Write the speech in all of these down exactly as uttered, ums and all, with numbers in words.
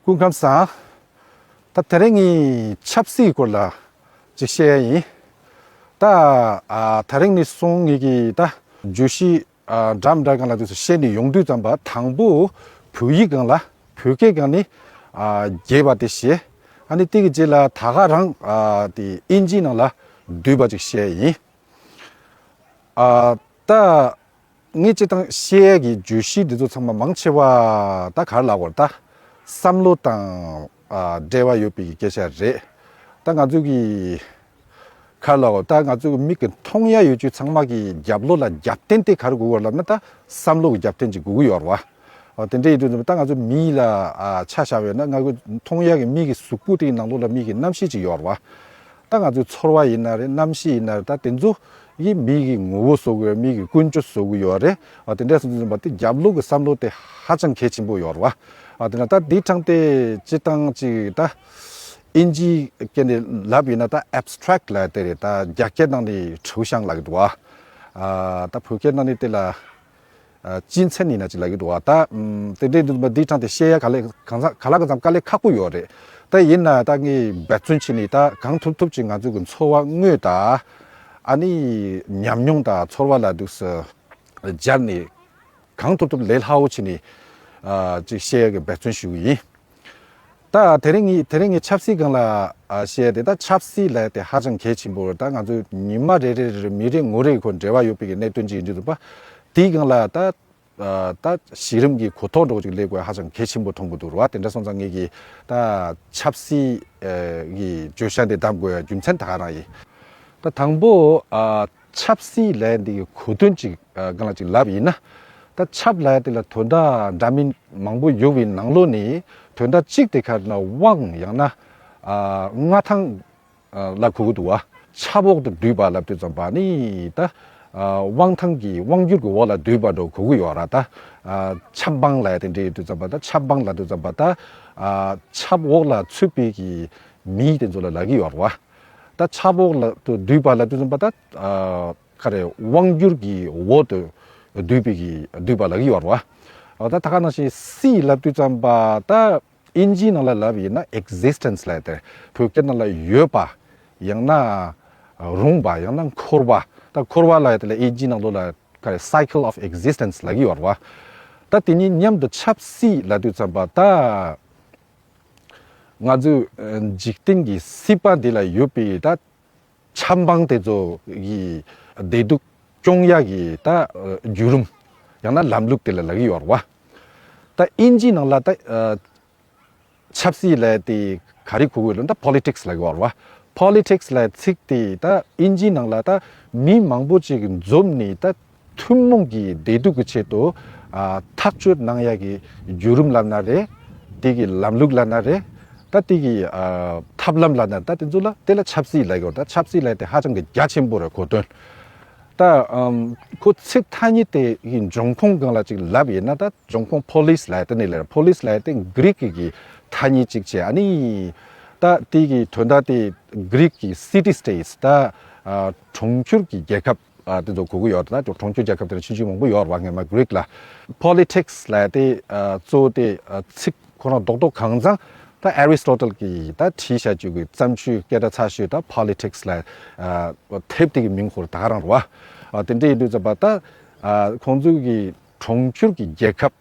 སྐུ་ཁམས་བཟང་། ད་དེ་རིང་ངས་ཆབ་སྲིད་སྐོར་ལ་ཅིག་བཤད་ཡ་ཡིན། ད་ཨ་དེ་རིང་ནས་བཟུང་ངེད་ཀྱིས་ད་བརྗོད་གཞི་ཨ་འདྲ་མི་འདྲ་སྒང་ལ་དུས་སུ་བཤད་ནས་ཡོང་དུས་ཙམ་པ། དང་པོ་བོད་ཡིག་སྒང་ལ། བོད་སྐད་སྒང་ནས་ཨ་རྒྱས་པ་དེ་བཤད། ཨ་ནི་དེ་གི་རྗེས་ལ་ད་ག་རང་ཨ་དེ་ཨིན་ཇིའི་ནང་ལ་བསྡུས་པ་ཅིག་བཤད་ཡ་ཡིན། ཨ་ད་ངས་སྤྱིར་བཏང་བཤད་ཡས་ཀྱི་བརྗོད་གཞི་འདི་ཚོ་ཚང་མ་མང་ཆེ་བ་ད་ག་རེ་ལབ་དགོས་རེད། ད་བསམ་བློ་དང་ཨ་འབྲེལ་བ་ཡོད་པའི་སྐད་ཆ་རེད། ད་ང་ཚོ་གི་ག་རེ་ལབ་དགོས། ད་ང་ཚོ་གི་མིག་གིས་མཐོང་ཡ་ཡོད་རྒྱུ་ཚང་མ་གི་རྒྱབ་ལོགས་ལ་རྒྱབ་རྟེན་དེ་ག་རེ་དགོས་ཀྱི་ཡོད་རེད་ལབ་ན། ད་བསམ་བློ་གི་རྒྱབ་རྟེན་ཅིག་དགོས་ཀྱི་ཡོད་རེད་བ། ཨ་དེ་འདྲ་ཡིན་དུས་ཙམ་པ་ད་ང་ཚོ་མི་ལ་ཨ་ཆ་བཞག་པ་ཡིན་ན། ང་ཚོ་མཐོང་ཡ་གི་མིག་གི་གཟུགས་པོ་དེའི་ནང་ལོགས་ལ་མིག་གི་རྣམ་ཤེས་ཅིག་ཡོད་རེད་བ། ད་ང་ཚོའི་ཚོར་བ་ཡིན་ན་རེད། རྣམ་ཤེས་ཡིན་ན་རེད། ད་དེ་ཚོ་ཡིས་མི་གི་ངོ་བོ་བཟོ་གི་ཡོད། མི་གི་ཀུན་སྤྱོད་བཟོ་གི་ཡོད་རེད། ཨ་དེ་འདྲ་སོང་དུས་ཙམ་པ་དེ་རྒྱབ་ལོགས་ཀྱི་བསམ་བློ་དེ་ཧ་ཅང་གལ་ཆེན་པོ་ཡོད་རེད་བ། ཨ་དེ་ན་ད་དེའི་གྲས་དེ་སྤྱིར་བཏང་ཅིག་ད་ཨིན་ཇིའི་སྐད་ནས་ལབ་ཡིན་ན་ད་ཨེབ་སི་ཊེག་ཊི་ལབ་དེ་རེད། ད་རྒྱ་སྐད་ནང་ནས་抽象ལབ་ཀྱི་འདུག་བ། ཨ་ད་བོད་སྐད་ནང་ནས་དེ་ལ་ཨ་སྤྱི་མཚན་ཡིན་ན་ཅིག་ལབ་ཀྱི་འདུག་བ། ད་ཨམ་དེ་འདྲའི་འདུག་པ། འདིའི་གྲས་དེ་བཤད་ཡ་ག་ལེ་གང་ས་ག་ལ་གང་འཚམ་དཀའ་ལས་ཁག་པོ་ཡོད་རེད། ད་ཡིན་ན་ད་ངས་འབད་བརྩོན་བྱས་ནས་ད་གང་ཐུབ་ཐུབ་ཅིག་ང་ཚོ་གི་འཚོ་བ་དངོས་དང་། ཨ་ནི་ཉམས་མྱོང་དང་ཚོར་བ་ལ་འདུག་སེ་སྦྱར་ནས་གང་ཐུབ་ཐུབ་ལས་སླ་བོ་བྱས་ནས་ཨ་ཅིག་བཤད་ཡ་གི་འབད་བརྩོན་ཞུ་གི་ཡིན། ད་དེ་རིང་ངས་དེ་རིང་ངས་ཆབ་སྲིད་སྒང་ལ་ཨ་བཤད་དེ། ད་ཆབ་སྲིད་ལབ་དེ་ཧ་ཅང་གལ་ཆེན་པོ་རེད། ད་ང་ཚོ་ཉི་མ་རེ་རེ་རེ་རེ་མི་རེ་ངོ་རེ་ཁོ་འབྲེལ་བ་ཡོད་པའི་གི་གནད་དོན་ཅིག་ཡིན་དུས་ཙམ་པ། དེའི་སྒང་ལ་ད་ཨ་ད་གཞི་རིམ་གྱི་གོ་རྟོགས་འདྲ་བོ་ཅིག་སླེབས་དགོས་ཡ་ཧ་ཅང་གལ་ཆེན་པོ་མཐོང་གི་འདུག་རེད་བ། དེ་འདྲ་སོང་ཙང་ངེད་ཀྱིས་ད་ཆབ་སྲིད་ཨ་གི་བརྗོད་བྱ་འདི་བདམས་དགོས་ཡ་རྒྱུ་མཚན་ད་ག་རང་ཡིན། ད་དང་པོ་ཨ་ཆབ་སྲིད་ལབ་ཡ་འདི་གི་གོ་དོན་ཅིག་ཨ་སྒང་ལ་ཅིག་ལབ་ཡིན་ན། ད་ཆབ་ལབ་ཡ་དེ་ལ་དོན་དག་འདྲ་མིན་མང་པོ་ཡོད་པའི་ནང་ལོགས་ནས་དོན་དག་གཅིག་དེ་ག་རེ་ན་དབང་ཡང་ན་ཨ་མངའ་ཐང་ཨ་ལ་གོ་གི་འདུག་བ། ཆབ་འོག་ཏུ་བསྡུས་པ་ལབ་དུས་ཙམ་པ་ནི་ད་ཨ་དབང་ཐང་གི་དབང་སྒྱུར་གྱི་འོག་ལ་བསྡུས་པ་འདྲ་བོ་གོ་གི་ཡོད་རེད། ད་ཨ་ཆབ་འབངས་ལབ་ཡ་དེ་འདྲ་ཡོད་དུས་ཙམ་པ། ད་ཆབ་འབངས་ལབ་དུས་ཙམ་པ་ད་ཨ་ཆབ་འོག་ལ་ཚུད་པའི་གི་མི་དེ་ཚོ་ལ་ལབ་ཀྱི་ཡོད་རེད་བ། ད་ཆབ་འོག་ལ་དུ་བསྡུས་པ་ལབ་དུས་ཙམ་པ་ད་ཨ་ག་རེ་དབང་སྒྱུར་གྱི་འོག་ཏུ་བསྡུས་པའི་གི་བསྡུས་པ་ལབ་ཀྱི་ཡོད་རེད་བ། ཨ་ད་ད་ག་ནང་བཞིན་སྲིད་ལབ་དུས་ཙམ་པ་ད་ཨིན་ཇིའི་ནང་ལ་ལབ་ཡིན་ན་ཨེག་ཟིས་ཊེན་སི་ལབ་ཡ་དེ། བོད་སྐད་ནང་ལ་ཡོད་པ། ཡང་ན་རུང་བ། ཡང་ན་འཁོར་བ། ད་འཁོར་བ་ལབ་ཡ་དེ་ལ་ཨིན་ཇིའི་ནང་ལོགས་ལ་ག་རེ་cycle of existence ལབ་ཀྱི་ཡོད་རེད་བ། ད་དེ་གཉིས་མཉམ་དུ་ཆབ་སྲིད་ལབ་དུས་ཙམ་པ་ད་ང་ཚོའི་ཨ་འཇིག་རྟེན་གྱི་སྲིད་པ་འདི་ལ་ཡོད་པའི་ད་ཆབ་འབངས་དེ་ཚོ་གི་བདེ་སྡུག་སྐྱོང་ཡག་གི་ད་ཨ་བརྒྱུད་རིམ། ཡང་ན་ལམ་ལུགས་དེ་ལ་ལབ་ཀྱི་ཡོད་རེད་བ། ད་ཨིན་ཇིའི་ནང་ལ་ད་ཨ་ཆབ་སྲིད་ལབ་དེ་ག་རེ་གོ་གི་ཡོད་ལབ་ན་ད་པོ་ལི་ཊིག་སི་ལབ་ཀྱི་ཡོད་རེད་བ། པོ་ལི་ཊིག་སི་ལབ་ཚིག་དེ་ད་ཨིན་ཇིའི་ནང་ལ་ད་མི་མང་པོ་ཅིག་འཛོམས་ནས་ད་ཐུན་མོང་གི་བདེ་སྡུག་གི་ཆེད་དུ་ཨ་ཐག་གཅོད་གནང་ཡ་གི་བརྒྱུད་རིམ་ལབ་ན་རེད། དེ་གི་ལམ་ལུགས་ལབ་ན་རེད། ད་དེ་གི་ཨ་ཐབས་ལམ་ལབ་ན། ད་དེ་ཚོ་ལ་དེ་ལ་ཆབ་སྲིད་ལབ་ཀྱི་ཡོད་རེད། ད་ཆབ་སྲིད་ལབ་དེ་ཧ་ཅང་གི་རྒྱ་ཆེན་པོ་རེད་གོ་དོན། ད་ཨམ་ཁོ་ཚིག་ཐ་སྙད་དེ་གི་འབྱུང་ཁུངས་སྒང་ལ་ཅིག་ལབ་ཡིན་ན། ད་འབྱུང་ཁུངས་པོ་ལིས་ལབ་དེ་ནས་ལེན། པོ་ལིས་ལབ་དེ་གྷི་རིག་གི་ཐ་སྙད་ཅིག་བྱས། ཨ་ནི་ད་དེ་གི་དོན་དག་དེ་གྷི་རིག་གི་སི་ཊི་སི་ཊེ་ཊི་སི། ད་ཨ་གྲོང་ཁྱེར་གྱི་རྒྱལ་ཁབ་ཨ་དེ་ཚོ་གོ་གི་ཡོད་རེད། ད་གྲོང་ཁྱེར་རྒྱལ་ཁབ་དེ་ནི་ཆུང་ཆུང་མང་པོ་ཡོད་རེད་བ། སྔས་མ་གྷི་རིག་ལ། པོ་ལི་ཊིག་སི་ལབ་དེ་ཨ་གཙོ་བོ་དེ་ཨ་ཚིག་ཁོ་རང་རྡོག་རྡོག་གང་ཚང་ད་ཨེ་རི་སི་ཊོ་ཊལ་གྱིས་ད་བྲིས་བཞག་རྒྱུ་གི་བརྩམས་ཆོས་སྐད་གྲགས་ཚ་ཤོས་ད་པོ་ལི་ཊིག་སི་ལ་ཨ་དེབ་དེ་གི་མིང་ཁོ་རང་ད་ག་རང་རེད་བ། ཨ་དེ་འདྲ་ཡིན་དུས་ཙམ་པ་ད་ཨ་ཁོང་ཚོའི་གི་གྲོང་ཁྱེར་གྱི་རྒྱལ་ཁབ་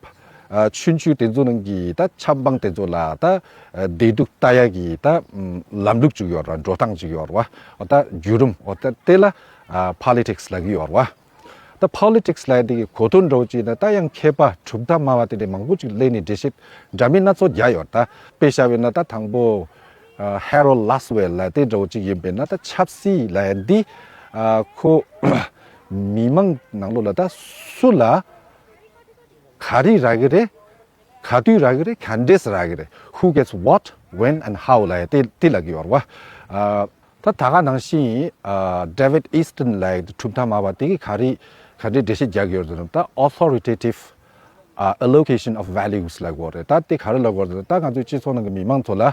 ཨ་ཆུང་ཆུང་དེ་ཚོ་ནང་གི་ད་ཆབ་འབངས་དེ་ཚོ་ལ་ད་ཨ་བདེ་སྡུག་ལྟ་ཡ་གི་ད་ཨམ་ལམ་ལུགས་ཅིག་ཡོད་རེད་བ། འགྲོ་སྟངས་ཅིག་ཡོད་རེད་བ། ཨ་ད་བརྒྱུད་རིམ། ཨོ་ད་དེ་ལ་ཨ་པོ་ལི་ཊིག་སི་ལབ་ཀྱི་ཡོད་རེད་བ། ད་པོ་ལི་ཊིག་སི་ལབ་དེ་གི་གོ་དོན་འདྲ་བོ་ཅིག་ཡིན་ན། ད་ཡང་མཁས་པ་གྲུབ་མཐའ་སྨྲ་བ་དེ་འདྲའི་མང་པོ་ཅིག་སླེབས་ནས་འགྲེལ་བཤད་འདྲ་མིན་སྣ་ཚོགས་རྒྱག་ཡོད། ད་དཔེ་བཞག་པ་ཡིན་ན་ད་དང་པོ་ཨ་ཧེ་རོལ་ལཱ་སི་ཝེལ་ལབ་དེ་འདྲ་བོ་ཅིག་ཡིན་པས་ན། ད་ཆབ་སྲིད་ལབ་འདི་ཨ་ཁོ་མི་མང་ནང་ལོགས་ལ་ད་སུ་ལ་ག་རེ་རག་གི་རེད། ག་དུས་རག་གི་རེད། ག་འདྲས་རག་གི་རེད། Who gets what, when and how ལབ་ཡ་དེ་དེ་ལབ་ཀྱི་ཡོད་རེད་བ། ཨ་ད་ད་ག་ནང་བཞིན་ཨ་David Easton ལབ་ཡ་གྲུབ་མཐའ་སྨྲ་བ་དེ་གིས་ག་རེ་ག་འདྲས་འགྲེལ་བཤད་རྒྱག་གི་ཡོད་རེད་ཟེར་ན། ད་authoritative ཨ་allocation of values ལབ་ཀྱི་ཡོད་རེད། ད་དེ་ག་རེ་ལབ་ཀྱི་ཡོད་རེད་ཟེར་ན། ད་ང་ཚོའི་སྤྱི་ཚོགས་ནང་གི་མི་མང་ཚོ་ལ་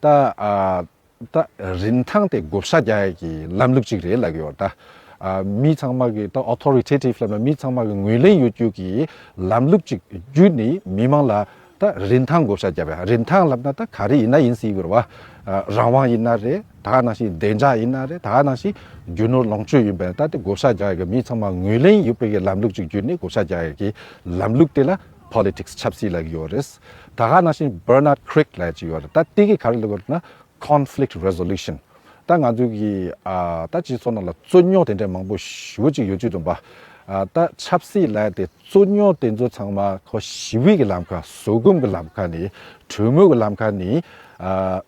ད་ཨ་ད་རིན་ཐང་དེ་བགོ་བཤའ་རྒྱག་ཡ་གི་ལམ་ལུགས་ཅིག་རེད་ལབ་ཀྱི་ཡོད། ད་ཨ་མི་ཚང་མ་གི་ད་authoritative ལབ་ན་མི་ཚང་མ་གི་ངོས་ལེན་ཡོད་རྒྱུ་གི་ལམ་ལུགས་ཅིག་བརྒྱུད་ནས་མི་མང་ལ་ ད་རིན་ཐང་བགོ་བཤའ་རྒྱབ་ཡ། རིན་ཐང་ལབ་ན་ད་ག་རེ་ཡིན་ན་ཡིན་སྲིད་ཀྱི་རེད་བ། ཨ་རང་དབང་ཡིན་ན་རེད། ད་ག་ནང་བཞིན་བདེ་འཇགས་ཡིན་ན་རེད། ད་ག་ནང་བཞིན་རྒྱུ་ནོར་ལོངས་སྤྱོད་ཡིན་པས་ད་དེ་བགོ་བཤའ་རྒྱག་ཡ་གི་མི་ཚང་མ་ངོས་ལེན་ཡོད་པའི་གི་ལམ་ལུགས་ཅིག་བརྒྱུད་ནས་བགོ་བཤའ་རྒྱག་ཡ་གི་ལམ་ལུགས་དེ་ལ་politics ཆབ་སྲིད་ལབ་ཀྱི་ཡོད་རེད། ད་ག་ནང་བཞིན་Bernard Crick ལབ་ཅིག་ཡོད་རེད། ད་དེ་གི་ག་རེ་ལབ་ཀྱི་ཡོད་ན་conflict resolution། ད་ང་ཚོ་གི་ཨ་ད་སྤྱི་ཚོགས་ནང་ལ་རྩོད་རྙོག་དེ་འདྲ་མང་པོ་ཞེ་པོ་ཅིག་ཡོད་ཅིག་འདུག་པ། ཨ་ད་ཆབ་སྲིད་ལབ་དེ་རྩོད་རྙོག་དེ་ཚོ་ཚང་མ་ཁོ་ཞི་བའི་གི་ལམ་ཁ། བཟོད་སྒོམ་གི་ལམ་ཁ་ནས། གྲོས་མོལ་གི་ལམ་ཁ་ནས་ཨ་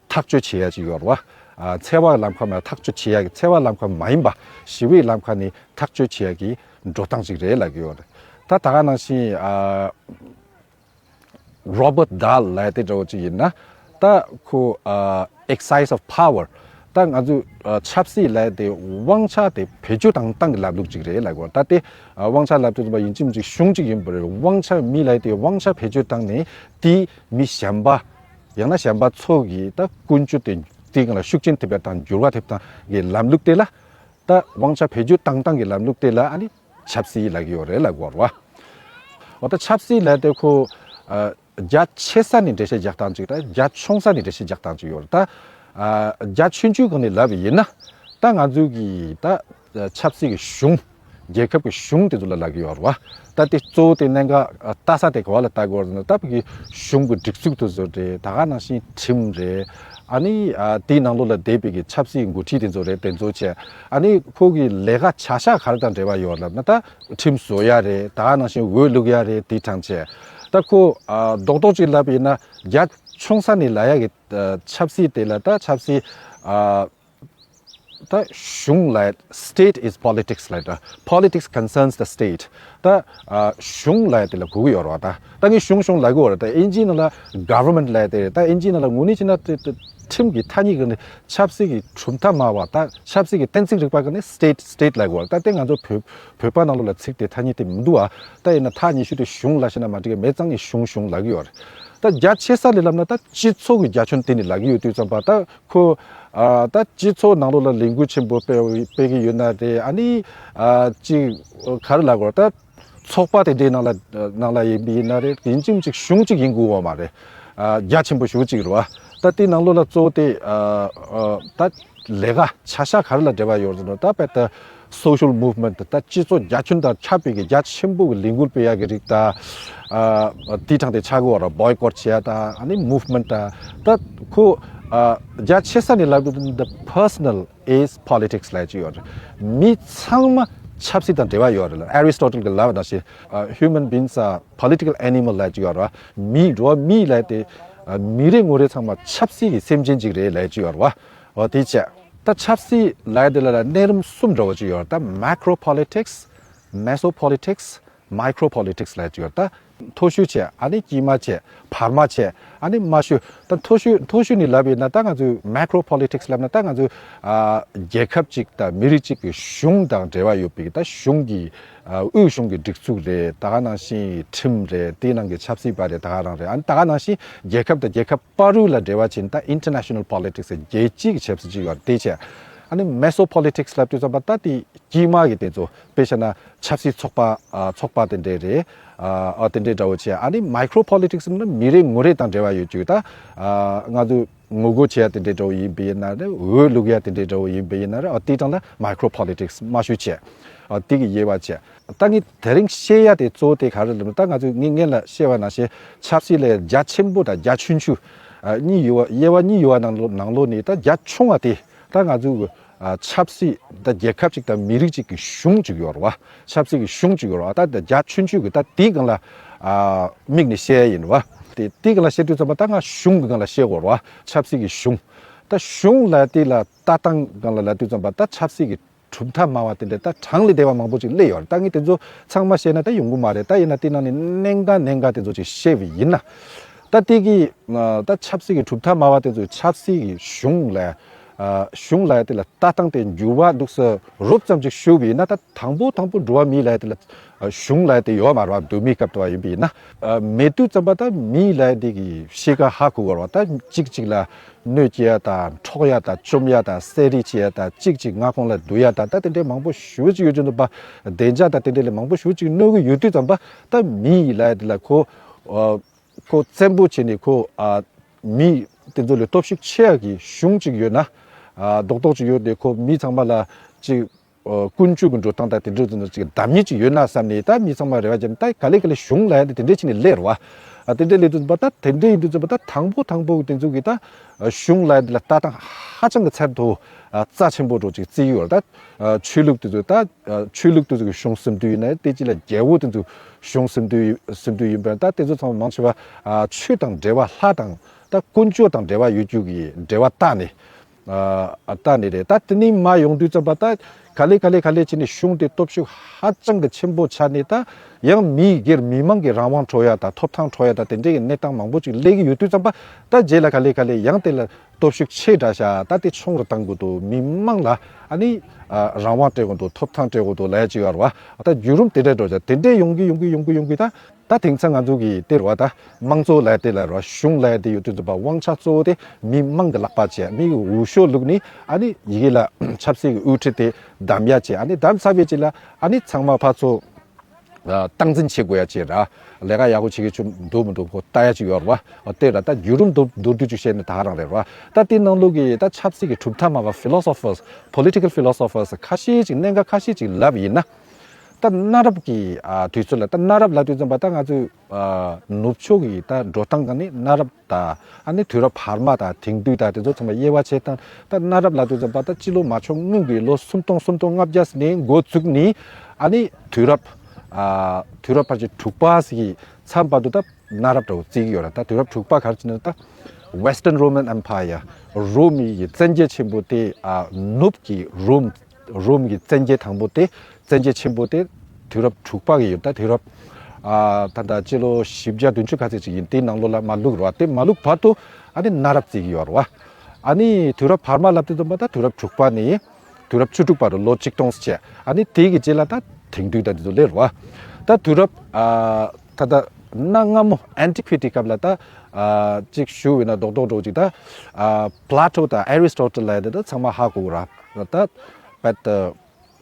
ཐག་གཅོད་བྱེད་ཡ་ཅིག་ཡོད་རེད་བ། ཨ་འཚེ་བ་གི་ལམ་ཁ་མ་ཐག་གཅོད་བྱེད་ཡ་གི། འཚེ་བ་ལམ་ཁ་མ་ཡིན་པ་ཞི་བའི་ལམ་ཁ་ནས་ཐག་གཅོད་བྱེད་ཡ་གི་འགྲོ་སྟངས་ཅིག་རེད་ལབ་ཀྱི་ཡོད་རེད། ད་ད་ག་ནང་བཞིན་ཨ་Robert Dahl ལབ་དེ་འདྲ་བོ་ཅིག་ཡིན་ན། ད་ཁོ་ཨ་exercise of power། ད་ང་ཚོ་ཨ་ཆབ་སྲིད་ལབ་དེ་དབང་ཆ་དེ་བེད་སྤྱོད་བཏང་སྟངས་ཀྱི་ལམ་ལུགས་ཅིག་རེད་ལབ་དགོས། ད་དེ་ཨ་དབང་ཆ་ལབ་དུས་ཙམ་པ་ཡིན་གཅིག་མིན་གཅིག་གཞུང་གཅིག་ཡིན་པ་རེད། དབང་ཆ་མི་ལབ་དེ་དབང་ཆ་བེད་སྤྱོད་བཏང་ནས་དེ་མི་གཞན་པ། ཡང་ན་གཞན་པ་ཚོ་གི་ད་ཀུན་སྤྱོད་དེ་དེའི་སྒང་ལ་ཤུགས་རྐྱེན་ཐེབས་པ་དང་འགྱུར་བ་ཐེབས་སྟངས་ཀྱི་ལམ་ལུགས་དེ་ལ། ད་དབང་ཆ་བེད་སྤྱོད་བཏང་སྟངས་ཀྱི་ལམ་ལུགས་དེ་ལ་ཨ་ནི་ཆབ་སྲིད་ལབ་ཀྱི་ཡོད་རེད་ལབ་དགོས་རེད་བ། འོ་ད་ཆབ་སྲིད་ལབ་དེ་ཁོ་ཨ་རྒྱ་ཆེ་ས་ནས་འགྲེལ་བཤད་རྒྱག་སྟངས་ཅིག་དང་རྒྱ་ཆུང་ས་ནས་འགྲེལ་བཤད་རྒྱག་སྟངས་ཅིག་ཡོད་རེད། ད་ཨ་རྒྱ་ཆུང་ཆུང་སྒང་ནས་ལབ་པ་ཡིན་ན། ད་ང་ཚོའི་གི་ད་ཆབ་སྲིད་ཀྱི་གཞུང་། རྒྱལ་ཁབ་ཀྱི་གཞུང་དེ་ཚོ་ལ་ལབ་ཀྱི་ཡོད་རེད་བ། ད་དེ་གཙོ་བོ་དེ་གནད་འགག་ལྟ་ས་དེ་ག་བ་ལ་ལྟ་དགོས་རེད་ན། ད་བོད་ཀྱི་གཞུང་གི་སྒྲིག་འཛུགས་དེ་ཚོ་རེད། ད་ག་ནང་བཞིན་ཁྲིམས་རེད། ཨ་ནི་ཨ་དེའི་ནང་ལོགས་ལ་བསྡད་པའི་གི་ཆབ་སྲིད་འགོ་ཁྲིད་དེ་ཚོ་རེད། དེ་ཚོ་བྱས། ཨ་ནི་ཁོ་གི་ལས་ཀ་བྱ་གཞག་ག་རེ་དང་འབྲེལ་བ་ཡོད་ལབ་ན། ད་ཁྲིམས་བཟོ་ཡ་རེད། ད་ག་ནང་བཞིན་འོས་བླུག་ཡ་རེད། དེ་གྲངས་བྱས། ད་ཁོ་ཨ་རྡོག་རྡོག་ཅིག་ལབ་པ་ཡིན་ན་རྒྱ་ཆུང་ས་ནས་ལབ་ཡ་གི་ཨ་ཆབ་སྲིད་དེ་ལ། ད་ཆབ་སྲིད་ཨ་ད་གཞུང་ལ། State is politics ལབ། ད་politics concerns the state། ད་ཨ་གཞུང་ལ་དེ་ལ་གོ་གི་ཡོད་རེད་བ། ད་ད་ངས་གཞུང་གཞུང་ལབ་གི་ཡོད་རེད། ད་ཨིན་ཇིའི་ནང་ལ་government ལབ་དེ་རེད། ད་ཨིན་ཇིའི་ནང་ལ་དངོས་གནས་བྱས་ན་དེ་དེ་ཁྲིམས་ཀྱི་ཐ་སྙད་ཀྱི་ནི་ཆབ་སྲིད་ཀྱི་གྲུབ་མཐའ་སྨྲ་བ། ད་ཆབ་སྲིད་ཀྱི་གཏན་ཚིགས་རིག་པ་གི་ནི་state state ལབ་གི་ཡོད་རེད། ད་དེ་ང་ཚོ་བོད་བོད་པ་ནང་ལོགས་ལ་ཚིག་དེ་ཐ་སྙད་དེ་མི་འདུག་བ། ད་ཡིན་ན་ཐག་ཉེ་ཤོས་དེ་གཞུང་ལབ་ཤེས་ན་མ་འགྲིག་གི། མེད་ཙང་ངས་གཞུང་གཞུང་ལབ་གི་ཡོད་རེད། ད་རྒྱ་ཆེ་ས་ལ་ལབ་ན་ད་སྤྱི་ཚོགས་ཀྱི་རྒྱ་ཁྱོན་དེ་ནས་ལབ་གི་ཡོད་དུས་ཙམ་པ། ད་ཁོ་ཨ་ད་སྤྱི་ཚོགས་ནང་ལོགས་ལ་ལས་འགུལ་ཆེན་པོ་སྤེལ་སྤེལ་གི་ཡོད་ན་རེད། ཨ་ནི་ཨ་ཅིག་ག་རེ་ལབ་དགོས་རེད། ད་ཚོགས་པ་དེ་འདྲའི་ནང་ལ་ནང་ལ་ཡིན་པ་ཡིན་ན་རེད། ཡིན་གཅིག་མིན་གཅིག་གཞུང་གཅིག་ཡིན་དགོས་བ་མ་རེད། ཨ་རྒྱ་ཆེན་པོ་ཞེ་པོ་ཅིག་རེད་བ། ད་དེ་ནང་ལོགས་ལ་གཙོ་བོ་དེ་ཨ་ཨ་ད་ལས་ཀ་བྱ་གཞག་ག་རེ་ལ་འབྲེལ་བ་ཡོད་རེད་ཟེར་ན། ད་དཔེར་ད་social movement། ད་སྤྱི་ཚོགས་རྒྱ་ཁྱོན་དང་ཁྱབ་པའི་གི་རྒྱ་ཆེན་པོ་གི་ལས་འགུལ་སྤེལ་ཡག་གི་རིགས། ད་ཨ་དེའི་གྲངས་དེ་ཆགས་ཀྱི་ཡོད་རེད། boycott བྱེད་ཡ་དང་། ཨ་ནི་movement དང་། ད་ཁོ་ཨ་རྒྱ་ཆེ་ས་ནས་ལབ་དུས་the personal is politics ལབ་ཅིག་ཡོད་རེད། མི་ཚང་མ་ཆབ་སྲིད་དང་འབྲེལ་བ་ཡོད་རེད་ལ། Aristotle གི་ལབ་པ་ནང་བཞིན་ཨ་human beings are political animal ལབ་ཅིག་ཡོད་རེད། མི་འགྲོ་བ་མི་ལབ་དེ་ཨ་མི་རེ་ངོ་རེ་ཚང་མ་ཆབ་སྲིད་ཀྱི་སེམས་ཅན་ཅིག་རེད་ལབ་ཅིག་ཡོད་རེད་བ། འོ་དེ་བྱས། ད་ཆབ་སྲིད་ལབ་དེ་ལ་ལ་གནས་རིམ་གསུམ་འདྲ་བོ་ཅིག་ཡོད་རེད། ད་macro politics, meso politics, micro politics ལབ་ཅིག་ཡོད་རེད། ད་མཐོ་ཤོས་བྱས། ཨ་ནི་དཀྱིལ་མ་བྱས། བར་མ་བྱས། ཨ་ནི་དམའ་ཤོས། ད་མཐོ་ཤོས་མཐོ་ཤོས་ནས་ལབ་ཡིན་ན། ད་ང་ཚོས་macro politics ལབ་ན། ད་ང་ཚོས་ཨ་རྒྱལ་ཁབ་ཅིག་དང་མི་རིགས་ཅིག་གི་གཞུང་དང་འབྲེལ་བ་ཡོད་པའི་ད་གཞུང་གི་ཨ་དབུས་གཞུང་གི་སྒྲིག་འཛུགས་རེད། ད་ག་ནང་བཞིན་ཁྲིམས་རེད། དེའི་ནང་གི་ཆབ་སྲིད་པ་རེད། ད་ག་རང་རེད། ཨ་ནི་ད་ག་ནང་བཞིན་རྒྱལ་ཁབ་དང་རྒྱལ་ཁབ་བར་དུ་ལ་འབྲེལ་བ་བྱས་ན་ད་international politics རྒྱལ་སྤྱིའི་གི་ཆབ་སྲིད་ཅིག་ཡོད་རེད། དེ་བྱས། ཨ་ནི་meso politics ལབ་དུས་ཙམ་པ་ད་དེ་དཀྱིལ་མ་གི་དེ་ཚོ། དཔེ་བཞག་ན་ཆབ་སྲིད་ཚོགས་པ་ཨ་ཚོགས་པ་དེ་འདྲས་རེད། ཨ་ཨ་དེ་འདྲས་འདྲ་བོ་བྱས། ཨ་ནི་micro politics ཟེར་ན་མི་རེ་ངོ་རེ་དང་འབྲེལ་བ་ཡོད་ཅིག་ད་ཨ་ང་ཚོ་ངོ་རྒོལ་བྱེད་ཡ་དེ་འདྲས་འདྲ་བོ་ཡིན་པ་ཡིན་ན་རེད། འོས་བླུག་ཡ་དེ་འདྲས་འདྲ་བོ་ཡིན་པ་ཡིན་ན་རེད། ཨ་དེའི་གྲངས་ལ་micro politics དམའ་ཤོས་བྱས། ཨ་དེ་གི་དབྱེ་བ་བྱས། ད་ངས་དེ་རིང་བཤད་ཡ་དེ་གཙོ་བོ་དེ་ག་རེ་ལབ་ན། ད་ང་ཚོས་ངས་སྔོན་ལ་བཤད་པ་ནང་བཞིན་ཆབ་སྲིད་ལ་རྒྱ་ཆེན་པོ་དང་རྒྱ་ཆུང་ཆུང་ཨ་གཉིས་ཡོད་པ། དབྱེ་བ་གཉིས་ཡོད་པ་ནང་ལོ་ནང་ལོགས་ནས་ད་རྒྱ་ཆུང་བ་དེ་ད་ང་ཚོའི་ཨ་ཆབ་སྲིད་ད་རྒྱལ་ཁབ་ཅིག་དང་མི་རིགས་ཅིག་གི་གཞུང་ཅིག་ཡོད་རེད་བ། ཆབ་སྲིད་ཀྱི་གཞུང་ཅིག་ཡོད་རེད་བ། ད་ད་རྒྱ་ཆུང་ཆུང་གི་ད་དེའི་སྒང་ལ་ཨ་དམིགས་ནས་བཤད་ཡ་ཡིན་བ། དེ་དེའི་སྒང་ལ་བཤད་དུས་ཙམ་པ་ད་ང་གཞུང་གི་སྒང་ལ་བཤད་དགོས་རེད་བ། ཆབ་སྲིད་ཀྱི་གཞུང་། ད་གཞུང་ལ་དེ་ལ་ལྟ་སྟངས་སྒང་ལ་ལབ་དུས་ཙམ་པ་ད་ཆབ་སྲིད་ཀྱི་གྲུབ་མཐའ་སྨྲ་བ་དེ་འདྲ་ད་གྲངས་ལས་འདས་པ་མང་པོ་ཅིག་སླེབས་ཡོད་རེད། ད་ངས་དེ་ཚོ་ཚང་མ་བཤད་ན་ད་ཡོང་གི་མ་རེད། ད་ཡིན་ན་དེ་ནང་ནས་གནད་འགག་གནད་འགག་དེ་ཚོ་ཅིག་བཤད་པ་ཡིན་ན། ད་དེ་གི་ད་ཆབ་སྲིད་ཀྱི་གྲུབ་མཐའ་སྨྲ་བ་དེ་ཚོས་ཆབ་སྲིད་ཀྱི་གཞུང་ལ་གཞུང་ལ་དེ་ལ་ལྟ་སྟངས་དེ་འགྱུར་བ་འདུག་ས་རོབ་ཙམ་ཅིག་ཞུས་པ་ཡིན་ན། ད་དང་པོ་དང་པོ་འགྲོ་བ་མི་ལ་དེ་ལ་གཞུང་ལ་དེ་ཡོད་མ་རེད་བ། གདོད་མའི་སྐབས་དུ་བ་ཡིན་པ་ཡིན་ན། མེད་དུས་ཙམ་པ་ད་མི་ལ་དེ་གི་གཤིས་ཀ་ཧ་གོ་དགོས་རེད་བ། ད་གཅིག་གཅིག་ལ་གནོད་སྐྱེལ་ཡ་དང་འཕྲོག་ཡ་དང་བཅོམ་ཡ་དང་བསད་རེས་བྱེད་ཡ་དང་། གཅིག་གཅིག་མངའ་ཁོངས་ལ་བསྡུ་ཡ་དང་། ད་དེ་འདྲའི་མང་པོ་ཞེ་པོ་ཅིག་ཡོད་ཀྱི་འདུག་པ། བདེ་འཇགས་དང་དེ་འདྲའི་ལས་མང་པོ་ཞེ་པོ་ཅིག་གནོད་ཀྱི་ཡོད་དུས་ཙམ་པ། ད་མི་ཡི་ལ་དེ་ལ་ཁོ་ཨ་ ཁོ་བཙན་པོ་བྱས་ནས་ཁོ་ཨ་མི་དེ་ཚོ་ལ་སྟོབས་ཤུགས་ཆེ་ཡ་གི་གཞུང་ཅིག་ཡོད་ན། ཨ་རྡོག་རྡོག་ཅིག་ཡོད་དེ་ཁོ་མི་ཚང་མ་ལ་ཅིག་ཨ་ཀུན་སྤྱོད་ཀྱི་འགྲོ་སྟངས་དང་དེ་འདྲ་ཚོ་ཅིག་བདག་ཉིད་ཅིག་ཡོད་ན་བསམ་ནས་ད་མི་ཚང་མ་རེ་བ་བརྒྱབ་ནས་ད་ག་ལེ་ག་ལེ་གཞུང་ལབ་ཡ་དེ་དེ་འདྲ་བྱས་ནས་སླེབས་རེད་བ། ཨ་དེ་འདྲ་སླེབས་དུས་ཙམ་པ་ད་དེ་འདྲ་ཡིན་དུས་ཙམ་པ་ད་དང་པོ་དང་པོ་དེ་ཚོ་གི་ད་གཞུང་ལབ་ཡ་དེ་ལ་ལྟ་སྟངས་ཧ་ཅང་གི་ཚད་མཐོ་ཨ་རྩ་ཆེན་པོ་འདྲ་ཅིག་བརྩི་གི་ཡོད་རེད། ད་ཨ་ཆོས་ལུགས་དེ་ཚོ་ད་ཨ་ཆོས་ལུགས་དེ་ཚོ་གི་གཞུང་གསུམ་འདུས་ཡིན་ན་དེ་གཅིག་ལ་རྒྱལ་པོ་དེ་ཚོ་གཞུང་གསུམ་འདུས་གསུམ་འདུས་ཡིན་པས་ད་དེ་ཚོ་ཚང་མ་མང་ཆེ་བ་ཨ་ཆོས་དང་འབྲེལ་བ་ལྷ་དང་ད་དཀོན་མཆོག་དང་འབྲེལ་བ་ཡོད་རྒྱུ་གི་འབྲེལ་བ་བཏགས་ནས། ཨ་ལྟ་ནི་རེད། ད་དེ་ནས་མར་ཡོང་དུས་ཙམ་པ་ད་ག་ལེ་ག་ལེ་ག་ལེ་བྱས་ནས་གཞུང་དེ་སྟོབས་ཤུགས་ཧ་ཅང་གི་ཆེན་པོ་ཆགས་ནས་ད་ཡང་མིའི་སྒེར་མི་མང་གི་རང་དབང་འཕྲོག་ཡ་དང་ཐོབ་ཐང་འཕྲོག་ཡ་དང་དེ་འདྲའི་གི་གནས་སྟངས་མང་པོ་ཅིག་སླེབས་ཀྱི་ཡོད་དུས་ཙམ་པ་ད་རྗེས་ལ་ག་ལེ་ག་ལེ་ཡང་དེ་ལ་སྟོབས་ཤུགས་ཆེ་དྲགས་ཤག་ད་དེ་ཆུང་རུ་བཏང་དགོས་འདུག་མི་མང་ལ་ཨ་ནི་ཨ་རང་དབང་སྤྲད་དགོས་འདུག་ཐོབ་ཐང་སྤྲད་དགོས་འདུག་ལབ་ཡ་ཅིག་ཡོད་རེད་བ། ད་བརྒྱུད་རིམ་དེ་འདྲ་འགྲོ་ཡ་དེ་འདྲ་ཡོང་གི་ཡོང་གི་ཡོང་གི་ཡོང་གི་ད། ད་དེང་སང་ང་ཚོ་གི་དེ་རུ་བ་ད་དམངས་གཙོ་ལབ་དེ་ལ་རུ་བ་གཞུང་ལབ་དེ་ཡོད་དུས་ཙམ་པ་དབང་ཆ་གཙོ་བོ་དེ་མི་མང་གི་ལག་པ་བྱས་མི་གི་འོས་ཤོག་བླུགས་ནས་ཨ་ནི་ཡི་གེ་ལ་ཆབ་སྲིད་ཀྱི་དབུ་ཁྲིད་དེ་བདམས་ཡ་བྱས་ཨ་ནི་བདམས་ཚར་བའི་རྗེས་ལ་ཨ་ནི་ཚང་མ་ཕར་ཚུར་ཨ་སྟངས་འཛིན་བྱེད་དགོས་ཡ་བྱས་ར་ལས་ཀ་ཡག་པོ་བྱེད་ཀྱི་བྱུང་འདུག་མི་འདུག་ཁོ་ལྟ་ཡ་ཅིག་ཡོད་རེད་བ། དེ་ར་ད་བརྒྱུད་རིམ་མདོར་མདོར་བསྡུས་ཅིག་བཤད་ན་ད་ག་རང་རེད་ར། ད་དེ་ནང་ལོགས་ཀྱི་ད་ཆབ་སྲིད་ཀྱི་གྲུབ་མཐའ་སྨྲ་བ་ཕི་ལོ་སོ་ཕར་སི་པོ་ལི་ཊི་ཀལ་ཕི་ལོ་སོ་ཕར་སི་ཁ་ཤས་ཅིག་གནད་འགག་ཁ་ཤས་ཅིག་ལབ་ཡིན་ན། ད་གནའ་རབས་ཀྱི་ཨ་དུས་ཚོད་ལ་ད་གནའ་རབས་ལབ་དུས་ཙམ་པ་ད་ང་ཚོས་ཨ་ནུབ་ཕྱོགས་ཀྱི་ད་འགྲོ་སྟངས་སྒང་ནས་གནའ་རབས་དང་ཨ་ནི་དུས་རབས་བར་མ་དང་དེང་དུས་དང་དེ་ཚོ་ཚང་མ་དབྱེ་བ་ཕྱེ་སྟངས་ད་གནའ་རབས་ལབ་དུས་ཙམ་པ་ད་སྤྱི་ལོ་མ་བྱུང་སྔོན་གྱི་ལོ་སུམ་སྟོང་སུམ་སྟོང་ལྔ་བརྒྱ་ནས་འགོ་བཙུགས་ནས་ཨ་ནི་དུས་རབས་ཨ་དུས་རབས་ཕལ་ཆེར་དྲུག་པ་ཟེར་གྱི་མཚམས་བར་དུ་ད་གནའ་རབས་འདྲ་བོ་བརྩི་གི་ཡོད་རེད། ད་དུས་རབས་དྲུག་པ་ག་རེ་ཟེར་ན་ད་Western Roman Empire རོ་མི་ཡི་བཙན་རྒྱལ་ཆེན་པོ་དེ་ཨ་ནུབ་ཀྱི་རོམ་རོམ་གྱི་བཙན་རྒྱལ་དང་པོ་དེ་བཙན་རྒྱལ་ཆེན་པོ་དེ་དུས་རབས་དྲུག་པ་གི་ཡོད། ད་དུས་རབས་ཨ་ད་ལྟ་སྤྱི་ལོ་བཞི་བརྒྱ་བདུན་ཅུ་ག་ཚོད་ཅིག་ཡིན་དེའི་ནང་ལོགས་ལ་མ་ལུག་རེད་བ། དེ་མ་ལུག་བར་དུ་ཨ་ནི་གནའ་རབས་བརྩི་གི་ཡོད་རེད་བ། ཨ་ནི་དུས་རབས་བར་མ་ལབ་དུས་ཙམ་པ་ད་དུས་རབས་དྲུག་པ་ནས་དུས་རབས་བཅུ་དྲུག་བར་དུ་ལོ་གཅིག་སྟོང་ཟེར་བྱས་ཨ་ནི་དེ་གི་རྗེས་ལ་ད་དེང་དུས་ད་དེ་ཚོ་སླེབས་རེད་བ། ད་དུས་རབས་ཨ་ད་ལྟ་གནའ་སྔ་མོ་ཨན་ཊི་ཁུ་ཊི་སྐབས་ལ་ད་ཨ་གཅིག་ཞུ་བས་ན་རྡོག་རྡོག་འགྲོ་གཅིག་ད་ཨ་པླ་ཊོ་དང་ཨེ་རི་སི་ཊོ་ཊལ་ལབ་ཡ་དེ་ད་ཚང་མ་ཧ་གོ་གི་རེད། ད་བད་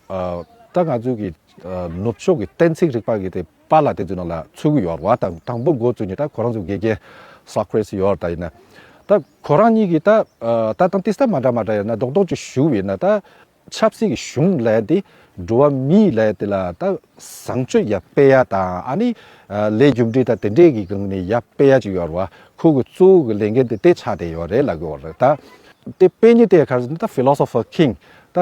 ཨ་ད་ང་ཚོའི་གི་ཨ་ནུབ་ཕྱོགས་ཀྱི་གཏན་ཚིགས་རིག་པ་གི་དེ་པཱ་ལགས་དེ་ཚོའི་ནང་ལ་ཚུད་ཀྱི་ཡོད་རེད་བ། དང་དང་པོ་འགོ་བཙུགས་ནས་ད་ཁོ་རང་ཚོའི་དགེ་རྒན་སོ་ཀ་རེ་ཊི་སི་ཡོད་རེད། ད་ཡིན་ན་ད་ཁོ་རང་གཉིས་ཀྱིས་ད་ཨ་ད་དང་ཏིས་ད་མ་འདྲ་མ་འདྲ་ཡོད་ན་རྡོག་རྡོག་ཅིག་ཞུ་བས་ན་ད་ཆབ་སྲིད་ཀྱི་གཞུང་ལབ་ཡ་དེ་འགྲོ་བ་མིའི་ལབ་ཡ་དེ་ལ་ད་བཟང་སྤྱོད་ཡར་སྤེལ་ཡ་དང་ཨ་ནི་ཨ་ལས་རྒྱུ་འབྲས་དང་དེ་འདྲས་ཀྱི་སྒང་ནས་ཡར་སྤེལ་ཡ་ཅིག་ཡོད་རེད་བ། ཁོ་གི་གཙོ་བོ་གི་ལས་འགན་དེ་དེ་ཆགས་བསྡད་ཡོད་རེད་ལབ་གི་ཡོད་རེད། ད་དེ་སྤེལ་མཁན་དེ་ག་རེ་ཟེར་ན་ད་ཕི་ལོ་སོ་ཕར་ཀིང་ད་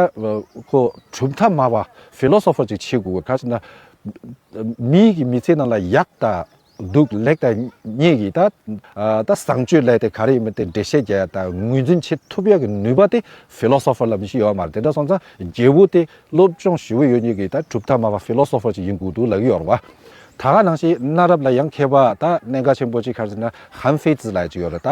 ཁོ་གྲུབ་མཐའ་སྨྲ་བ་ཕི་ལོ་སོ་ཕར་ཅིག་བྱེད་དགོས། ག་རེ་ཟེར་ན་མིའི་གི་མི་ཚེ་ནང་ལ་ཡག་དང་སྡུག་ལེགས་དང་ཉེས་ཀྱི་ད་ཨ་ད་བཟང་སྤྱོད་ལབ་དེ་ག་རེ་ཡིན་མིན་དེ་འགྲེལ་བཤད་རྒྱག་ཡ་དང་ངོས་འཛིན་བྱེད་ཐུབ་ཡ་གི་ནུས་པ་དེ་ཕི་ལོ་སོ་ཕར་ལ་མི་ཞིག་ཡོད་མ་རེད། དེ་འདྲ་སོང་ཙང་རྒྱལ་པོ་དེ་སློབ་སྦྱོང་ཞེ་པོ་ཡོད་མཁན་གྱི་ད་གྲུབ་མཐའ་སྨྲ་བ་ཕི་ལོ་སོ་ཕར་ཅིག་ཡིན་དགོས་འདུག་ལབ་ཀྱི་ཡོད་རེད་བ། ད་ག་ནང་བཞིན་གནའ་རབས་ལ་ཡང་མཁས་པ་ད་གནད་འགག་ཆེན་པོ་ཅིག་ག་རེ་ཟེར་ན་ཧན་ཧྥེ་ཙི་ལབ་ཅིག་ཡོད་རེད། ད་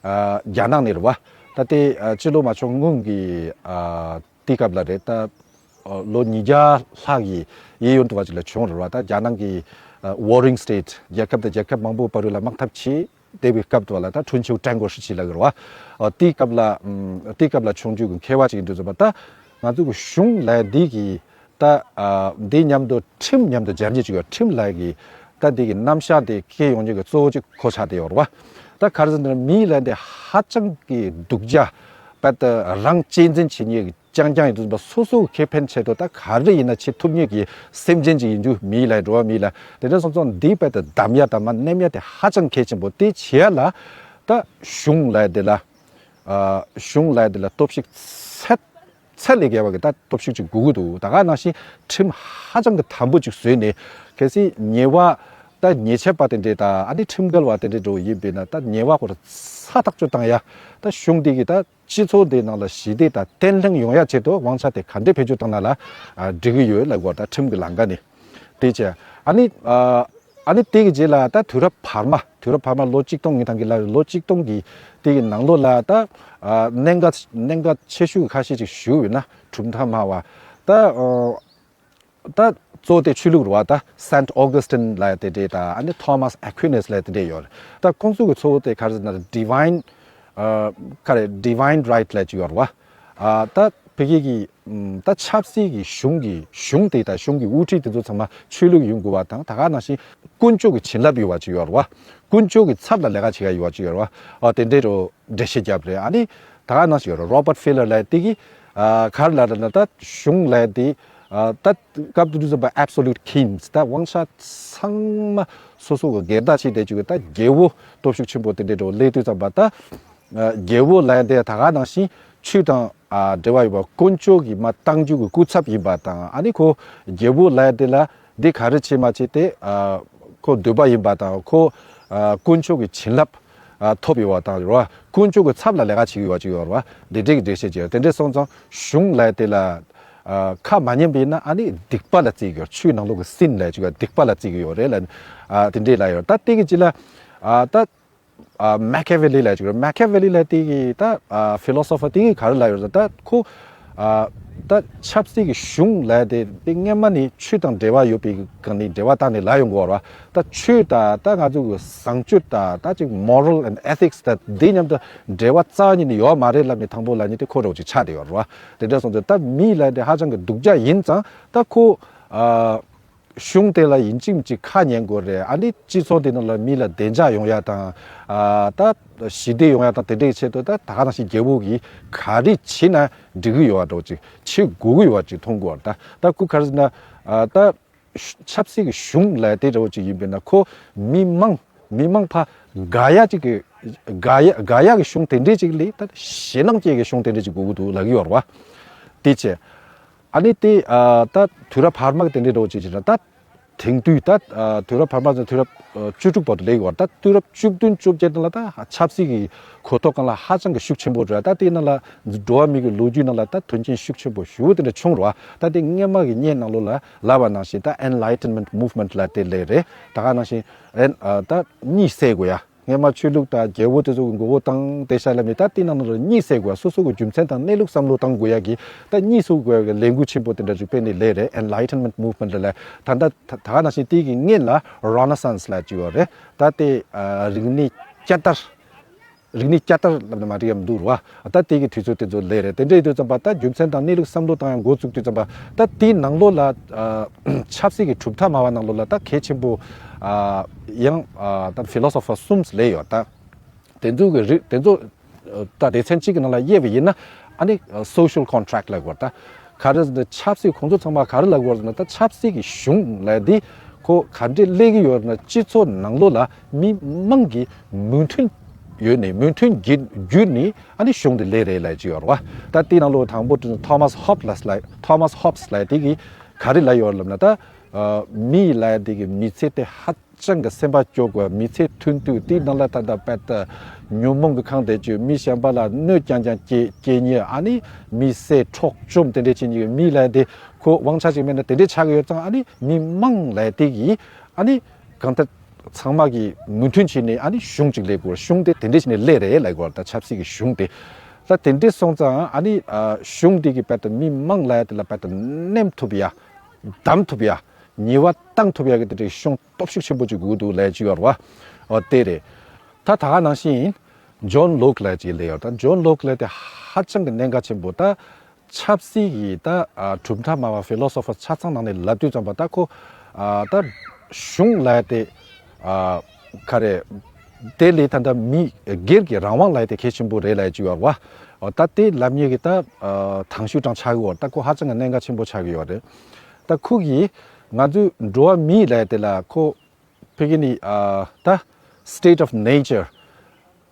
ཨ་རྒྱ་ནག་ནས་རེད་བ། ད་དེ་ཨ་སྤྱི་ལོ་མ་བྱུང་སྔོན་གྱི་ཨ་དེའི་སྐབས་ལ་རེད། ད་ཨ་ལོ་ཉིས་བརྒྱ་ལྷག་གི་གཡས་གཡོན་དུ་བ་ཅིག་ལ་བྱུང་རེད་བ། ད་རྒྱ་ནག་གི་ཨ་ཝོ་རིང་སི་ཊེ་ཊི་རྒྱལ་ཁབ་དང་རྒྱལ་ཁབ་མང་པོའི་བར་དུ་ལ་དམག་འཐབ་བྱས། དེ་བའི་སྐབས་དུ་བ་ལ་ད་ཁྲུན་ཆིའུ་ཀྲན་གོ་ཧྲི་ཅི་ལབ་ཀྱི་རེད་བ། ཨ་དེའི་སྐབས་ལ་ཨམ་དེའི་སྐབས་ལ་བྱུང་རྒྱུ་གི་མཁས་པ་ཅིག་ཡིན་དུས་ཙམ་པ་ད་ང་ཚོ་གི་གཞུང་ལབ་ཡ་འདི་གི་ད་ཨ་འདི་མཉམ་དུ་ཁྲིམས་མཉམ་དུ་སྦྱར་རྒྱུ་ཅིག་ཡོད། ཁྲིམས་ལབ་ཡ་གི་ད་འདི་གི་རྣམ་གཞག་དེ་སྐྱེ་ཡོང་རྒྱུ་གི་གཙོ་བོ་ཅིག་གོ་ཆགས་བསྡད་ཡོད་རེད་བ། ད་ག་རེ་ཟེར་ན་མི་ལབ་ཡ་འདི་ཧ་ཅང་གི་སྡུག་ཅག་བ་ད་རང་གཅེས་འཛིན་བྱེད་མཁན་གྱི་རྐྱང་རྐྱང་ཡིན་དུས་ཙམ་པ་སོ་སོའི་ཁེ་ཕན་ཆེད་དུ་ད་ག་རེ་ཡིན་ན་བྱེད་ཐུབ་མཁན་གྱི་སེམས་ཅན་ཅིག་ཡིན་རྒྱུ་མི་ལ་འགྲོ་བ་མི་ལ་དེ་འདྲ་སོང་ཙང་འདི་དཔེ་ད་གདམ་ཡ་དང་མ་ནེམ་ཡ་དེ་ཧ་ཅང་གལ་ཆེན་པོ་དེ་བྱེད་ཡ་ལ་ད་གཞུང་ལ་དེ་ལ་ཨ་གཞུང་ལ་དེ་ལ་སྟོབས་ཤུགས་ཚད་ཚད་ལས་བརྒལ་བ་གི་ད་སྟོབས་ཤུགས་ཅིག་དགོས་ཀྱི་འདུག་ད་ག་ནང་བཞིན་ཁྲིམས་ཧ་ཅང་གི་དམ་པོ་ཅིག་བཟོས་ནས་གལ་སྲིད་ཉེས་པ་ད་ཉེས་ཆད་པ་དེ་འདྲས་ད་ཨ་ནི་ཁྲིམས་འགལ་བ་དེ་འདྲས་འགྲོ་ཡིན་པས་ན་ད་ཉེས་པ་ཁོ་ར་ཚ་ཐག་གཅོད་བཏང་ཡ་ད་གཞུང་འདི་གི་ད། སྤྱི་ཚོགས་འདིའི་ནང་ལ་ཞི་བདེ་དང་བརྟན་ལྷིང་ཡོང་ཡ་ཆེད་དུ་དབང་ཆ་དེ་ག་འདྲས་བེད་སྤྱོད་བཏང་ན་ལ་ཨ་འགྲིག་གི་ཡོད་ལབ་དགོས་ད་ཁྲིམས་ཀྱི་ལམ་ཀ་ནས་དེ་བྱས། ཨ་ནི་ཨ་ཨ་ནི་དེ་གི་རྗེས་ལ་ད་དུས་རབས་བར་མ་དུས་རབས་བར་མ་ལོ་གཅིག་སྟོང་ཉིས་སྟོང་གི་ལ་ལོ་གཅིག་སྟོང་གི་དེ་གི་ནང་ལོགས་ལ་ད་ཨ་གནད་འགག་གནད་འགག་ཆེ་ཤོས་ཁ་ཤས་ཅིག་ཞུ་འོས་ན་གྲུབ་མཐའ་སྨྲ་བ་ད་ཨ། ད་གཙོ་བོ་དེ་ཆོས་ལུགས་རེད་བ། ད་སེན་ཨོ་གུ་སི་ཊིན་ལབ་ཡ་དེ་འདྲས་དང་ཨ་ནི་ཐོ་མཱས་ཨ་ཁུ་ནེ་སི་ལབ་ཡ་དེ་འདྲས་ཡོད་རེད། ད་ཁོང་ཚོ་གི་གཙོ་བོ་དེ་ག་རེ་ཟེར་ན་ཌི་ཝའིན་ཨ་ག་རེ་ཌི་ཝའིན་རའིཊ་ལབ་ཡ་ཅིག་ཡོད་རེད་བ། ཨ་ད་ཕ་གི་གི་ ཨམ། ད་ཆབ་སྲིད་ཀྱི་གཞུང་གི་གཞུང་དེ་དང་གཞུང་གི་དབུ་ཁྲིད་དེ་ཚོ་ཚང་མ་ཆོས་ལུགས་ཡིན་དགོས་པ་དང་། ད་ག་ནང་བཞིན་དཀོན་མཆོག་གི་བྱིན་རླབས་ཡོད་པ་ཅིག་ཡོད་རེད་བ། དཀོན་མཆོག་གི་ཚབ་ལ་ལས་ཀ་བྱེད་ཡ་ཡོད་པ་ཅིག་ཡོད་རེད་བ། ཨ། དེ་འདྲའི་འགྲེལ་བཤད་བརྒྱབ་རེད། ཨ་ནི་ད་ག་ནང་བཞིན་ཡོད་རེད། Robert Fuller ལབ་དེ་གིས། ཨ། ག་རེ་ལབ་རེད་ན། ད་གཞུང་ལབ་དེ། ཨ། ད་སྐབས་དེ་དུས་ཙམ་པ་absolute kings། ད་དབང་ཆ་ཚང་མ་སོ་སོ་གི་སྒེར་བདག་བྱས་བསྡད་བཅུག་གི། ད་རྒྱལ་པོ་སྟོབས་ཤུགས་ཆེན་པོ་དེ་འདྲའི་འགྲོ་སླེབས་དུས་ཙམ་པ། ད་རྒྱལ་པོ་ལབ་དེ་ད་ག་ནང་བཞིན་ཆོས་དང་། ཨ། འབྲེལ་བ་ཡོད་པ། དཀོན་མཆོག་གི་མ་བཏང་རྒྱུ་གི་སྐུ་ཚབ་ཡིན་པ་དང་། ཨ་ནི་ཁོ་རྒྱལ་པོ་ལབ་དེ་ལ་འདི་ག་རེ་བྱེད་མ་བྱེད་དེ། ཨ། ཁོ་འདོད་པ་ཡིན་པ་དང་། ཁོ། ཨ། དཀོན་མཆོག་གི་བྱིན་རླབས། ཨ། ཐོབ་ཡོད་པ་དང་རེད་བ། དཀོན་མཆོག་གི་ཚབ་ལ་ལས་ཀ་བྱེད་ཀྱི་ཡོད་པ་ཅིག་ཡོད་རེད་བ། འདི་འདྲའི་གི་འགྲེལ་བཤད་ཅིག་ཡོད། དེ་འདྲའི་སོང་ཙང་གཞུང་ལབ་དེ་ལ། ཨ། ཁ་མ་ཉན་པ་ཡིན་ན། ཨ་ནི་སྡིག་པ་ལ་བརྩི་གི་ཡོད། ཆོས་ནང་ལོགས་ཀྱི་སིན་ལབ་ཅིག་ཡོད། སྡིག་པ་ལ་བརྩི་གི་ཡོད་རེད་ལབ། ཨ། དེ་འདྲའི་ལབ་ཡོད། ད་དེ་གི་ཅིག་ལ། ཨ། ད། ཨ། མེ་ཁེ་ཝེ་ལི་ལབ་ཅིག་ཡོད། མེ་ཁེ་ཝེ་ལི་ལབ་དེ་གི་ད། ཨ། ཕི་ལོ་སོ་ཕར་དེ་གི་ག་རེ་ལབ་ཡོད་རེད། ད་ཁོ། ཨ། ད་ཆབ་སྲིད་ཀྱི་གཞུང་ལབ་དེ་དེ་སྔོན་མ་ནས་ཆོས་དང་འབྲེལ་བ་ཡོད་པའི་སྒང་ནས་འབྲེལ་བ་བཏང་ནས་ལབ་ཡོང་གི་ཡོད་རེད་བ། ད་ཆོས་དང་། ད་ང་ཚོ་གི་བཟང་སྤྱོད་དང་། ད་ཅིག་moral and ethics། ད་འདི་མཉམ་དུ་འབྲེལ་བ་རྩ་བ་ཉིད་ནས་ཡོད་མ་རེད་ལབ་ནས་དང་པོ་ལབ་མཁན་དེ་ཁོ་འདྲ་བོ་ཅིག་ཆགས་བསྡད་ཡོད་རེད་བ། དེ་འདྲ་སོང་ཙང་ད་མི་ལབ་དེ་ཧ་ཅང་གི་སྡུག་ཅག་ཡིན་ཙང་། ད་ཁོ། ཨ། གཞུང་དེ་ལ་ཡིན་གཅིག་མིན་གཅིག་ཁ་ཉན་དགོས་རེད། ཨ་ནི་སྤྱི་ཚོགས་དེ་ནང་ལ་མི་ལ་བདེ་འཇགས་ཡོང་ཡ་དང་། ཨ། ད་ཞི་བདེ་ཡོང་ཡ་དང་། དེ་འདྲའི་ཆེད་དུ་ད་ད་ག་ནང་བཞིན་རྒྱལ་པོ་གིས་ག་རེ་བྱེད་ན་འགྲིག་གི་ཡོད་པ་འདྲ་བོ་ཅིག་བྱེད་དགོས་ཀྱི་ཡོད་པ་ཅིག་མཐོང་གི་ཡོད་རེད། ད་ད་ཁོ་ག་རེ་ཟེར་ན། ཨ། ད་ཆབ་སྲིད་ཀྱི་གཞུང་ལབ་དེ་འདྲ་བོ་ཅིག་ཡིན་པས་ན། ཁོ་མི་མང་མི་མང་ཕར་དགའ་ཡ་ཅིག་གི། དགའ་ཡ་དགའ་ཡ་གི་གཞུང་དེ་འདྲའི་ཅིག་ལས། ད་ཞེད་སྣང་སྐྱེ་གི་གཞུང་དེ་འདྲའི་ཅིག་དགོས་ཀྱི་འདུག་ལབ་ཀྱི་ཡོད་རེད་བ། དེ་བྱས། ཨ་ནི་དེ། ཨ། ད་དུས་རབས་བར་མ་གི་དེ་འདྲའི་འདྲ་བོ་ཅིག་བྱས་ན། ད་དེང་དུས་ད། ཨ། དུས་རབས་བར་མ་དང་དུས་རབས། ཨ། བཅུ་དྲུག་བར་དུ་སླེབས་ཡོད་རེད། ད་དུས་རབས་བཅུ་བདུན་བཅོ་བརྒྱད་ནང་ལ་ད་ཆབ་སྲིད་ཀྱི་གོ་རྟོགས་སྒང་ལ་ཧ་ཅང་གི་ཤུགས་ཆེན་པོ་རེད། ད་དེའི་ནང་ལ་འགྲོ་བ་མི་གི་ལོ་རྒྱུས་ནང་ལ་ད་དོན་རྐྱེན་ཤུགས་ཆེན་པོ་ཞེ་པོ་དེ་འདྲ་བྱུང་རེད་བ། ད་དེ་སྔོན་མ་གི་བརྙན་ནང་ལོགས་ལ་ལབ་པ་ནང་བཞིན། ད་Enlightenment Movement ལབ་དེ་སླེབས་རེད། ད་ག་ནང་བཞིན། ཨ། ད་གཉིད་སད་དགོས་ཡ། སྔོན་མ་ཆོས་ལུགས་དང་རྒྱལ་པོ་དེ་ཚོ་གི་མགོ་བོ་བཏང་བསྡད་ཤག་ལབ་ནས། ད་དེ་ནང་ལ་གཉིད་སད་དགོས་ཡ། སོ་སོ་གི་རྒྱུ་མཚན་དང་གནས་ལུགས་བསམ་བློ་བཏང་དགོས་ཡ་གི། ད་གཉིད་སད་དགོས་ཡ་གི་ལས་འགུལ་ཆེན་པོ་དེ་འདྲ་ཅིག་སྤེལ་ནས་སླེབས་རེད། Enlightenment Movement ལབ། ད་ད་ད་ག་ནང་བཞིན་དེ་གི་སྔོན་ལ་Renaissance ལབ་ཅིག་ཡོད་རེད། ད་དེ། ཨ། རིག་གནས་བསྐྱར་དར། རིག་གནས་བསྐྱར་དར་ལབ་ན་མ་འགྲིག་ཡ་མི་འདུག་རེད་བ། ད་དེ་གི་དུས་ཚོད་དེ་ཚོ་སླེབས་རེད། དེ་འདྲ་ཡིན་དུས་ཙམ་པ་ད་རྒྱུ་མཚན་དང་གནས་ལུགས་བསམ་བློ་བཏང་ཡ་འགོ་བཙུགས་དུས་ཙམ་པ། ད་དེའི་ནང་ལོགས་ལ། ཨ། ཆབ་སྲིད་ཀྱི་གྲུབ་མཐའ་སྨྲ་བ་ནང་ལོགས་ལ་ད་གལ་ཆེན་པོ། ཨ། ཡང་། ཨ། ད་ཕི་ལོ་སོ་ཕར་གསུམ་སླེབས་ཡོད། ད་དེ་ཚོ་གི་རིགས་དེ་ཚོ། ཨ། ད་སྡེ་ཚན་གཅིག་གི་ནང་ལ་དབྱེ་བ་ཡིན་ན། ཨ་ནི་social contract ལབ་དགོས་རེད། ད་ག་རེ་ཟེར་ན། ཆབ་སྲིད་ཁོང་ཚོ་ཚང་མ་ག་རེ་ལབ་དགོས་རེད་ཟེར་ན། ད་ཆབ་སྲིད་ཀྱི་གཞུང་ལབ་དེ་ཁོ་ག་འདྲས་སླེབས་ཀྱི་ཡོད་རེད་ན། སྤྱི་ཚོགས་ནང་ལོགས་ལ་མི་མང་གི་མོས་མཐུན་ཡོད་ནས། མོས་མཐུན་བརྒྱུད་བརྒྱུད་ནས་ཨ་ནི་གཞུང་དེ་སླེབས་རེད་ལབ་ཀྱི་ཡོད་རེད་བ། ད་དེའི་ནང་ལོགས་དང་པོ་དེ་Thomas Hobbes ལབ། Thomas Hobbes ལབ་དེ་གིས་ག་རེ་ལབ་ཡོད་རེད་ལབ་ན། ད། ཨ། མི་ལབ་དེ་གི་མི་ཚེ་དེ་ཧ་ཅང་གི་སེམས་པ་སྐྱོ་དགོས། མི་ཚེ་ཐུང་དུས་དེའི་ནང་ལ་ད་ལྟ་བར་དུ་ཉོན་མོངས་ཀྱིས་གང་བསྡད་བཅུག་མི་གཞན་པ་ལ་གནོད་རྐྱང་རྐྱང་སྐྱེལ་སྐྱེལ་མཁན། ཨ་ནི་མི་བསད་འཕྲོག་བཅོམ་དེ་འདྲས་བྱེད་མཁན་གྱི་མི་ལབ་དེ་ཁོ་དབང་ཆ་ཅིག་མེད་ན་དེ་འདྲས་ཆགས་ཀྱི་ཡོད་ཙང་། ཨ་ནི་མི་མང་ལབ་དེ་གིས་ཨ་ནི་གང་ལྟར་ཚང་མ་གིས་མོས་མཐུན་བྱས་ནས། ཨ་ནི་གཞུང་ཅིག་སླེབས་དགོས། གཞུང་དེ་དེ་འདྲས་བྱས་ནས་སླེབས་རེད་ལབ་དགོས་རེད། ད་ཆབ་སྲིད་ཀྱི་གཞུང་དེ། ད་དེ་འདྲས་སོང་ཙང་། ཨ་ནི། ཨ། གཞུང་དེ་གིས་བར་དུ་མི་མང་ལབ་དེ་ལ་བར་དུ་མནན་ཐུབ་ཡ། བསྡམས་ཐུབ་ཡ། ཉེས་པ་བཏང་ཐུབ་ཡ་གི་དེ་འདྲའི་གཞུང་སྟོབས་ཤུགས་ཆེན་པོ་ཅིག་དགོས་འདུག་ལབ་ཀྱི་ཡོད་རེད་བ། འོ་དེ་རེད། ད་ད་ག་ནང་བཞིན་ཇོན་ལོག་ལབ་ཅིག་སླེབས་ཡོད་རེད། ད་ཇོན་ལོག་ལབ་དེ་ཧ་ཅང་གི་གནད་འགག་ཆེན་པོ། ད་ཆབ་སྲིད་ཀྱི་ད། ཨ། གྲུབ་མཐའ་སྨྲ་བ་ཕི་ལོ་སོ་ཕར་ཆ་ཚང་ནང་ནས་ལབ་དུས་ཙམ་པ། ད་ཁོ། ཨ། ད་གཞུང་ལབ་དེ། ཨ། ག་རེ། དེ་ལས་ད་ལྟ་མི་སྒེར་གྱི་རང་དབང་ལབ་དེ་གལ་ཆེན་པོ་རེད་ལབ་ཀྱི་ཡོད་རེད་བ། འོ་ད་དེ་ལབ་མཁན་གྱི་ད། ཨ། དང་ཤོས་གྲངས་ཆགས་ཀྱི་ཡོད་རེད། ད་ཁོ་ཧ་ཅང་གི་གནད་འགག་ཆེན་པོ་ཆགས་ཀྱི་ཡོད་རེད། ད་ཁོ་གིས་ང་ཚོའི་འགྲོ་བ་མི་ལབ་དེ་ལ་ཁོ་ཕ་གི་ནས། ཨ། ད་state of nature།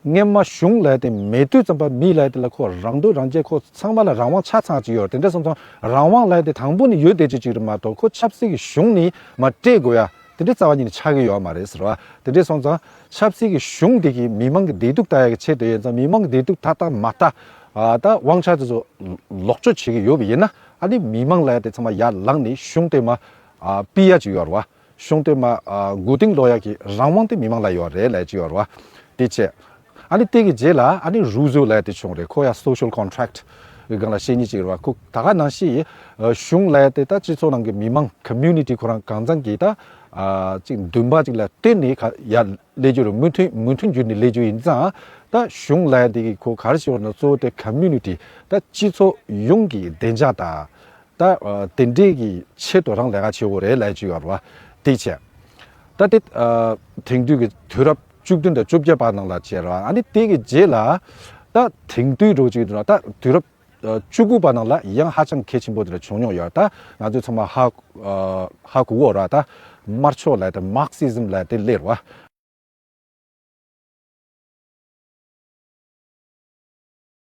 སྔོན་མ་གཞུང་ལབ་དེ་མེད་དུས་ཙམ་པ་མི་ལབ་དེ་ལ་ཁོ་རང་འདོད་རང་བྱེད། ཁོ་ཚང་མ་ལ་རང་དབང་ཆ་ཚང་ཅིག་ཡོད་རེད། དེ་འདྲ་སོང་ཙང་རང་དབང་ལབ་དེ་དང་པོ་ནས་ཡོད་བསྡད་ཀྱི་ཅིག་རེད་མ་གཏོགས། ཁོ་ཆབ་སྲིད་ཀྱི་གཞུང་ནས་མར་སྤྲད་དགོས་ཡ་དེ་འདྲ་རྩ་བ་ཉིད་ནས་ཆགས་ཀྱི་ཡོད་མ་རེད་ཟེར་བ། དེ་འདྲ་སོང་ཙང་ཆབ་སྲིད་ཀྱི་གཞུང་དེ་གིས་མི་མང་གི་བདེ་སྡུག་ལྟ་ཡ་གི་ཆེད་དུ་ཡིན་ཙང་། མི་མང་གི་བདེ་སྡུག་ལྟ་ལྟ་མ་ལྟ། ཨ། ད་དབང་ཆ་དེ་ཚོ་ལོག་སྤྱོད་བྱེད་ཀྱི་ཡོད་པ་ཡིན་ན། ཨ་ནི་མི་མང་ལབ་ཡ་དེ་ཚང་མ་ཡར་ལངས་ནས་གཞུང་དེ་མར། ཨ། ཕུད་ཡ་ཅིག་ཡོད་རེད་བ། གཞུང་དེ་མར། ཨ། མགོ་རྟིང་སློག་ཡ་གི་རང་དབང་དེ་མི་མང་ལ་ཡོད་རེད་ལབ་ཀྱི་ཡོད་རེད་བ། དེ་བྱས། ཨ་ནི་དེ་གི་རྗེས་ལ་ཨ་ནི་རུ་སོ་ལབ་ཡ་དེ་བྱུང་རེད། ཁོ་ཡང་social contract གི་སྒང་ལ་བཤད་མཁན་ཅིག་རེད་བ། ཁོ་ད་ག་ནང་བཞིན། ཨ། གཞུང་ལབ་ཡ་དེ་ད་སྤྱི་ཚོགས་ནང་གི་མི་མང་community ཁོ་རང་གང་ཚང་གིས་ད། ཨ། ཅིག་འདུན་པ་ཅིག་ལ་བརྟེན་ནས་ཁ་ཡར་སླེབས་རྒྱུ་རེད། མོས་མཐུན་མོས་མཐུན་བརྒྱུད་ནས་སླེབས་རྒྱུ་ཡིན་ཙང་། ད་གཞུང་ལ་དེ་གི་ཁོ་ག་རེ་བྱེད་དགོས་ན། གཙོ་བོ་དེ་community། ད་སྤྱི་ཚོགས་ཡོངས་ཀྱི་བདེ་འཇགས་དང་། ད་ཨ་དེ་འདྲའི་གི་ཆེད་དུ་རང་ལས་ཀ་བྱེད་དགོས་རེད་ལབ་ཅིག་ཡོད་རེད་བ། དེ་བྱས། ད་དེ་ཨ་དེང་དུས་ཀྱི་དུས་རབས་བཅུ་བདུན་དང་བཅོ་བརྒྱད་པ་ནང་ལ་བྱས་རེད་བ། ཨ་ནི་དེ་གི་རྗེས་ལ་ད་དེང་དུས་འགྲོ་ཅིག་འདུག་ན། ད་དུས་རབས་ཨ་བཅུ་དགུ་པ་ནང་ལ་ཡང་ཧ་ཅང་གལ་ཆེན་པོ་དེ་འདྲ་བྱུང་མྱོང་ཡོད། ད་ང་ཚོས་ཚང་མ་ཧ་ཨ་ཧ་གོ་གི་ཡོད་རེད། ད་དམར་ཕྱོགས་ལ་ད་Marxism་ལབ་དེ་སླེབས་རེད་བ།